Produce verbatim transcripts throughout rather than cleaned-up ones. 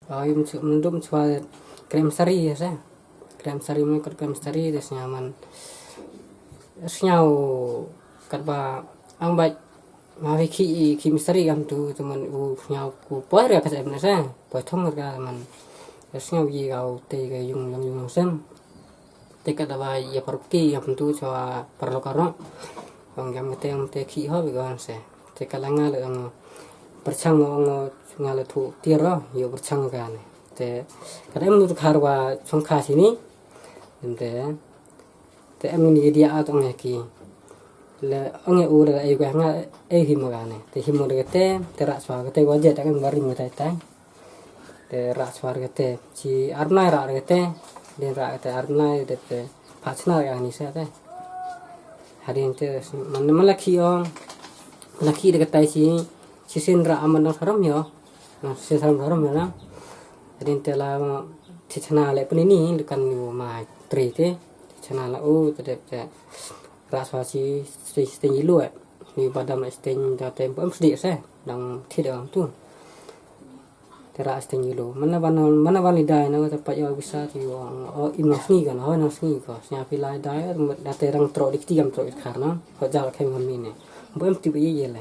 Oi, mchu-, mdum chwa krem sari ya se. Krem sari, mkot krem sari, de sñiaw man. Sñiaw katba ang bait ma vi khi, khi mistari kam tu, tu man u sñiaw ku poi re ka em ne se. Poi thong ka man. Sñiaw yi ka u te ka yung, yung, yung sem. Te ka da ba ya parki ya pyntu cha parlo ka ro. Ong yam te, ong te khi ho bi gon se. Te ka la nga le ong pyrchang ong nga le thu tiar ro, yo pyrchang ka ne. Te ka da em nu khar wa chong kha sini. Em te, te em ni dia at ong ya ki. Le ong ya u le ai ka nga ai hi mo ka ne. Te hi mo de te, te ra swa ka te wa je ta kan wa ring tai tai. Te ra swa re te, chi arnai ra re te, den ra te arnai de te, pachna ya ni sa te. Hadin te, man, man la khi ong, la khi de te chi, chi sin ra aman dang saram yo, na, sin saram saram yo na. Hadin te la, chi chna le puni ni, le kan ni ma tri te, chi chna la u, te de te, ra swa chi, chi, chi, chi lu, ni badam la chi, da te, em sdi se, dang thi de tu. Te ra steng yelo. Mana ban, mana ban lidai na, te pat yo bisa ti yo, o, im nang sngi kan, o, nang sngi ko. Sñiaw phi lai dai, da te rang tro dik ti kam tro ik khar na. Ho jal khem ngam ni ne. Bo em ti ba ye ye le.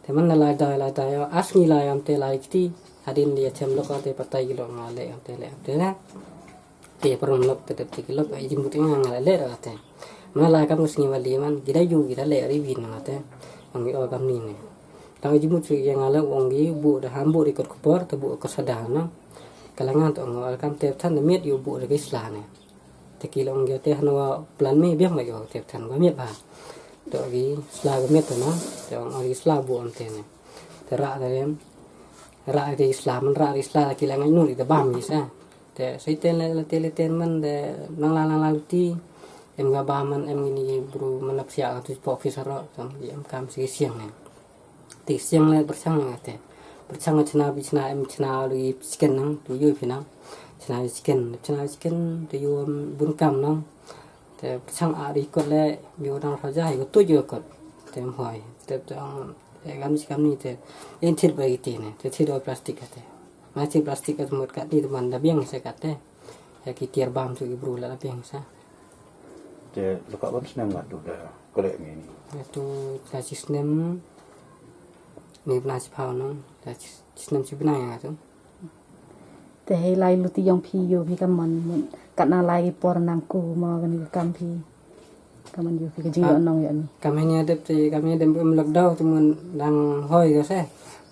Te mana lai dai, lai dai, o, a sngi lai am te lai kti. Hadin dia chem lok te patai ki lok nga le, am te le, am te na. Te parum lok te dep te ki lok, ai jimut nga nga le ra te. Mana lai kam sngi wali man, gida yu, gida le ri win nga te. Ang o kam ni ne. Tang jimut su ya nga le ong gi bu da ham bu ri kot kupor, te bu kot sada na. Ka la ngan to ong o kam te than miet yu bu da ki sla ne. Te ki la ong gi te han wa plan mi biang ba yo te than wa miet ba. To gi sla ga miet to na. Te ong o gi sla bu am te ne. Te ra da rem. Ra da sla man ra da sla ki la ngai nu ri da bam gi sa. Te sai ten le, le te le ten man de nang la, nang la luti. Em ga ba man em ni bru man ap sia tu pok fi saro tam em kam si siang ne. Te siang le pyrchang le te. Pyrchang chna bi chna em chna lu i chicken nang, tu yu phi nang. Chna chicken, chna chicken, tu yu bun kam nang. Te pyrchang a ri kot le, yu nang raja, yu tu yu kot. Te em hoi. Te, te, em, e kam si kam ni te. En thit ba i ti ne, te thit o plastic te. Ma thit plastic ka mut ka ni te man da biang se ka te. Ya ki tiar bam tu ki bru la da biang sa. Te lo ka ban snem nga tu da kole mi ni. Ya tu da chi snem ni bna chi phaw no, da chi, chi snem chi bna ya tu. Te hei lai luti yong phi yo phi kam man, kat na lai ki por nang ku mo kan ki kam phi. Kam man yo phi ka jing yo nong yo ni. Kam ni adep te, kam ni adep em lockdown tu man dang hoi ko se.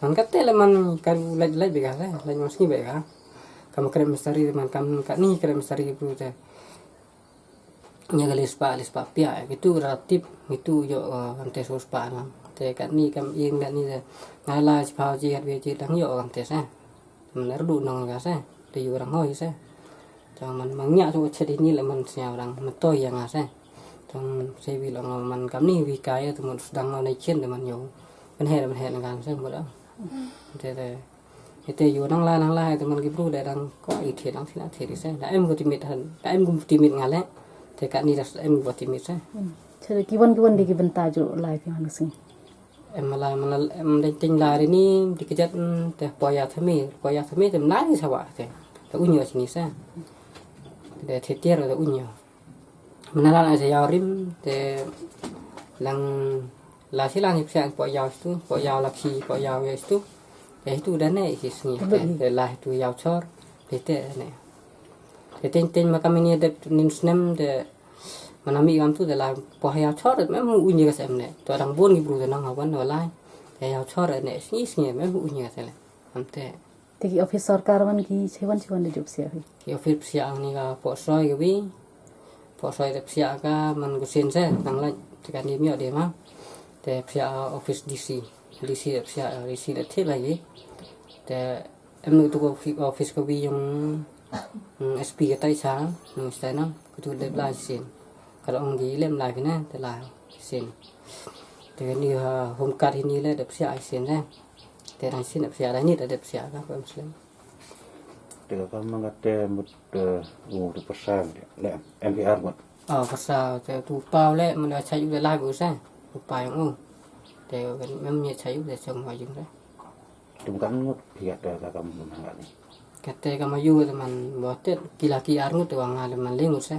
Man kat te le man ka laj laj bi ka se, laj mas ni bi ka. Kam krem mistari man kam kat ni krem mistari pu te. Nya ka le spa, le spa pia, gitu ra tip, gitu yo, eh, ante so spa na. Te kat ni kam ing kat ni te. Nga la spa ji hat be ji dang yo kam te se. Man er du nong ka se. Te yu rang hoi se. Tang man mang nya tu chet ni le man sñiaw rang, man toi ya nga se. Tang se wi long man kam ni wi ka ya tu man sdang na chen de man yo. Man he, man he na kan se mo da. Te, te. Ite yu nang la, nang la, ite man ki bru de dang ko i thied, dang thied, thied i se. Da em ko timit han, da em ko timit nga le. Te kat ni da em ko timit se. Hmm. Te ki wan, ki wan de ki bynta ju lai phi man sing. Em la, em la, em de ting la ri ni, di kejat, mm, te poya thami, poya thami te mlai ni sawa te. Te unyo sini se. De thied tiar te unyo. Mana la na sa yaw rim, te lang la si lang ipsiang po yaw stu, po yaw la khi, po yaw ya stu. Te hitu da ne ki sngi, te, te la hitu yaw chor, te te ne. Te ting ting ma kam ini dep nin snem, te mana mi kam tu, te la po yaw chor, me mu unyi ka sem ne. To dang bun ki bru te nang hawan wa lai. Te yaw chor ne, sngi sngi, me mu unyi ka sem ne. Am te. Te ki office sorkar wan ki chewan chewan de jup sia hi. Ki office psiah ni ka Pohsoi ka wi. Pohsoi te psiah ka man ku sin se, nang la te ka ni myo de ma. Te psiah office D C. D C te psiah, D C te thik la yi. Te em nu tu ko fi-, office ka wi yung, mm, S P ka tai sa, nung stai nang, ku tu de bla sin. Ka la ong ki lem lai phi na, te lai sin. Te ka ni ha home card hi ni le dep sia ai sin le. Te rang sin dep sia, rang ni dep sia ka ko em slem. Te ka ka mang ka te mut, eh, u tu pasang de. Le M P R mut. Oh, pasang te tu pau le, mun da chai u le lai bu sa. Tu pau yung u. Te ka mem ye chai u le chong wa yung le. Tu kan mut phi ka te ka ka mun hang ni. Kate ka ma yu te man bo te ki la ki ar ngut te wa nga le man le ngut se.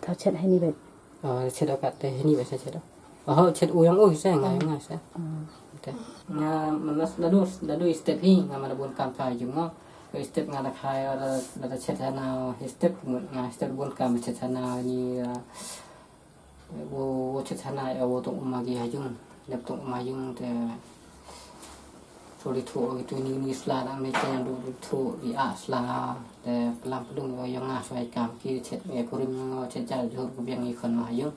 Tau chet hini bet. Oh, chet o kate hini bet se chet o. Oh, chet u yong u se nga yong nga se. Te. Nga man nas dadu, dadu step hi, nga ma da bun kam pha jung mo. Step nga da khai, da, da chet hana, step nga step bun kam chet hana ni, uh, Wo, wo chet hana ya wo tong um ma ki ha yung. Dep tong um ha yung te. Sori thu o ki tu ni ni sla dang me te du thu i a sla. Te pelam pelung wo yong nga soi kam ki chet me kurim ngo chet ja jhur ku biang i khon ma ha yung.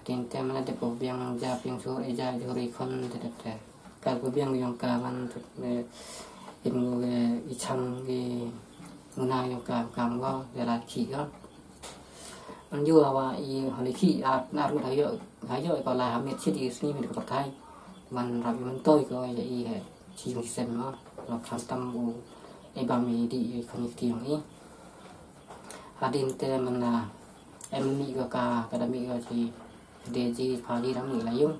Tin te mana dep ko biang ja biang jhur i ja jhur i khon te dep te. Kal ko biang yong ka man tut me in ngu ke i chang ki nguna yong ka kam ko ya la ki ko. An yu wa i hali ki a nar ngut hayo, hayo ko la ha miet chit i sni mit ko pathai. Man rap i man toi ko ya i he chi yung sem mo. Lo kham tam u e bam i di i khon i ti yong i. Hadin te man la em mi ko ka, ka da mi ko chi de ji pha ji da mi la yung.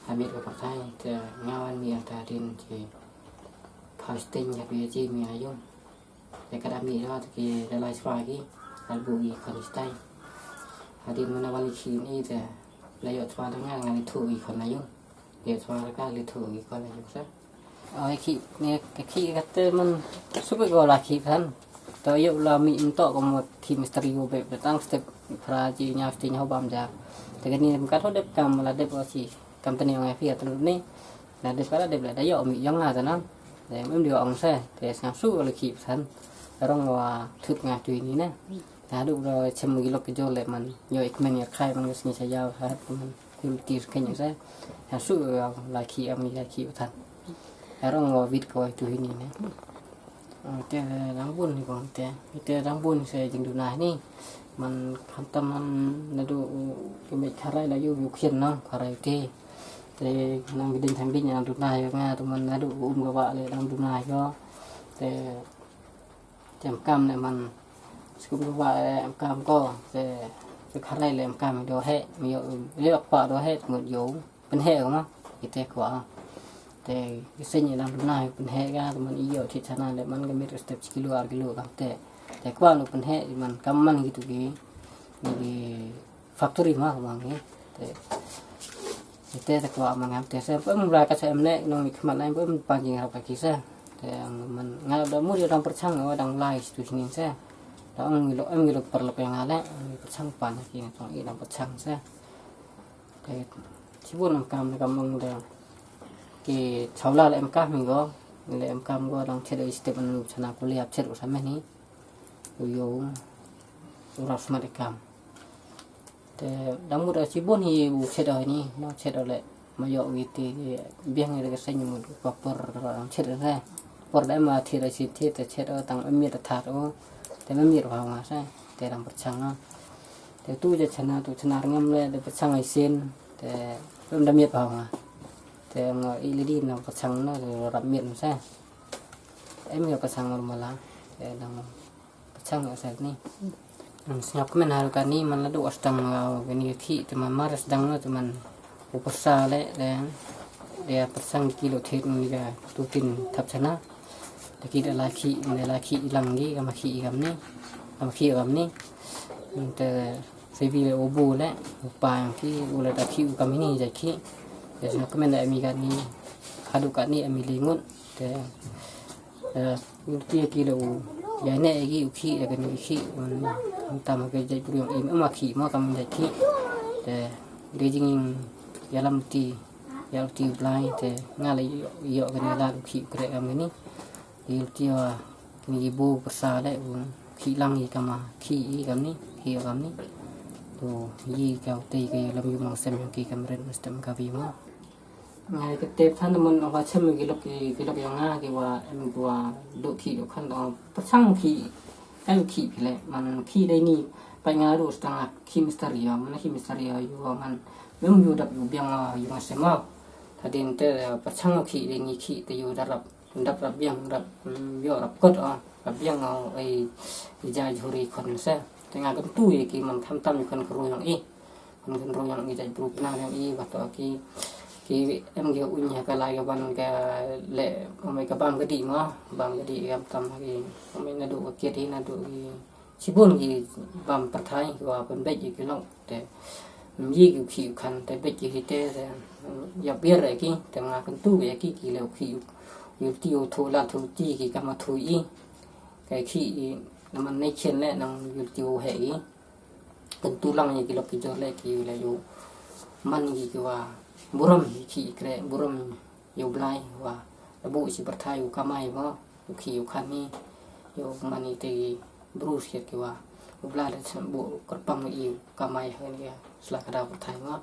Ha miet ko pathai te ngawan mi an ta din chi pha sting ya bi ji mi la yung. Te ka da mi ro te ki da lai chwa ki, al bu i khon stai. Hadin mana wali khi ni te la yo chwa da nga nga ni thu i khon la yung. Ye chwa ka li thu i khon la yung sa. Ai khi, ne, ka khi kate man, suk ko la khi phan. To yo la mi to ko mo khi mistri yo be, be tang step phra ji nya sting ho bam ja. Te ka ni ka tho dep kam la dep o si kam tani ong phi atu ni. Na dep ka la dep la da yo mi yong nga ta na. Em em di ong se, te sngam su la khi phan. Rong wa thut nga tu ni na. Na du ro chem gi lok jo le man. Yo ik men ya khai man ngi sa ya ha man. Yu ti khen se. Ha su la khi am la khi than. Ha rong wa vit ko tu hini ne. Te dang bun ni ko te. Te dang bun se jing du na ni. Man kham tam man na du ki me kharai la yu yu khian na kharai te. Te nang ding thang ding na du na yo nga tu man na du um ko ba le dang du na yo. Te Te em kam ne man. Skum ko wa em kam ko. Te, te kharai le em kam do he. Mi yo, le kwa do he, mut yo. Pen he ko ma. Ite kwa. Te, ki sen ni lam na, pen he ka, te man i yo, chi chana le man ka mit step chi kilo, ar kilo kam te. Te kwa no pen he, man kam man gitu ki. Ni ki factory ma ko mang ni. Te, te, te kwa man ngam te se, pem la ka se em ne, nong mi khmat nai, pem pa jing rap ka ki se. Te, man, nga da mu dang perchang, wa dang lai situ sini se. Da ong ngi lo, em ngi lo perlok yang ale, ngi perchang pan ki ne tong i dang perchang se. Te, chibun em kam, kam ong da. Ki chawla le em kam mi go, le em kam go dang chet i step anu chana kuliah chet u sa me ni. U yo, u rap smat i kam. Te dang mut a chibun hi u chet o ni, no chet o le. Ma yo wi ti biang i ka sen mut ko por dang chet o se. Por da ma thi da chi thi te chet o tang mi ta that o. Te ma mi wa nga se. Te dang perchang o. Te tu ja chana tu chana ngam le te perchang i sen. Te pem da mi wa nga. Te ngo i le di na perchang no te rap mi se. Em yo perchang mala. Te dang Pachang ya sel ni. Sngap kmen haru kani man la du astang, uh, kani ki te man mar sdang no te man u pasa le, de, de pachang kilo thit ni ka tu tin thap chana. Te ki da la khi, de la khi lang gi, ka ma khi kam ni. Ka ma khi kam ni. Te sebi le u bu le, u pa yang ki, u le da khi u kam ni ja khi. De sngap kmen da em i kani, hadu kani em i lingut. Te Eh, yu ti ki lo, ya ne ki u khi, ya ka ni khi, man, tam ka jai bru yong i, ma khi, ma kam jai khi. Te, de jing ya lam ti, ya ti blai, te, nga le yo, yo ka ni la u khi, kre kam ni. Yu ti wa, ni bu pasa le, u khi lang i kam, khi i kam ni, khi kam ni. To, yi ka te ka lam yu mang sem yong ki kam ren, stem ka bi ma. Nga ka te phan mun wa chem ki lok ki, ki lok yong nga ki wa em ki wa du khi du khan da pachang khi, em khi phi le, man khi dei ni, pa nga du stang khi mistari ya, man khi mistari ya, yu wa man, mem yu dap yu biang wa, yu nga sema. Tadin te pachang khi dei ni khi te yu da rap, dap rap biang, rap, mm, yu rap kot a, rap biang a, ai, i ja jhuri khon se. Te nga kam tu ye ki man tham tam yu khon kru yong i. Khon kru yong i ja jhuri khon yong i, wa to ki, Ki em ki uñ ha ka lai ka ban ka le, ome ka bam ka di mo, bam ka di kam tam ki, ome na du ka kit hi na du ki, chibun ki bam pyrthai ki wa pynbeit ki long te, ym ye ki u khih u khan te beit ki hi te, te, ya bier ki, te nga kyntu ya ki ki le u khih u, u ti u thu la thu ti ki kam ma thu i, ka khih i, naman ne chen le nang u ti u he i. Kyntu lang ya ki lok ki jor le ki le yu man ki ki wa burom ki ki kre burom yu Blai wa da bu si pyrthai u kamai mo u ki u khan ni yu man ni te ki bru siat ki wa u Blai da chem bu kyrpang i u kamai ha ni ya sla ka da pyrthai mo.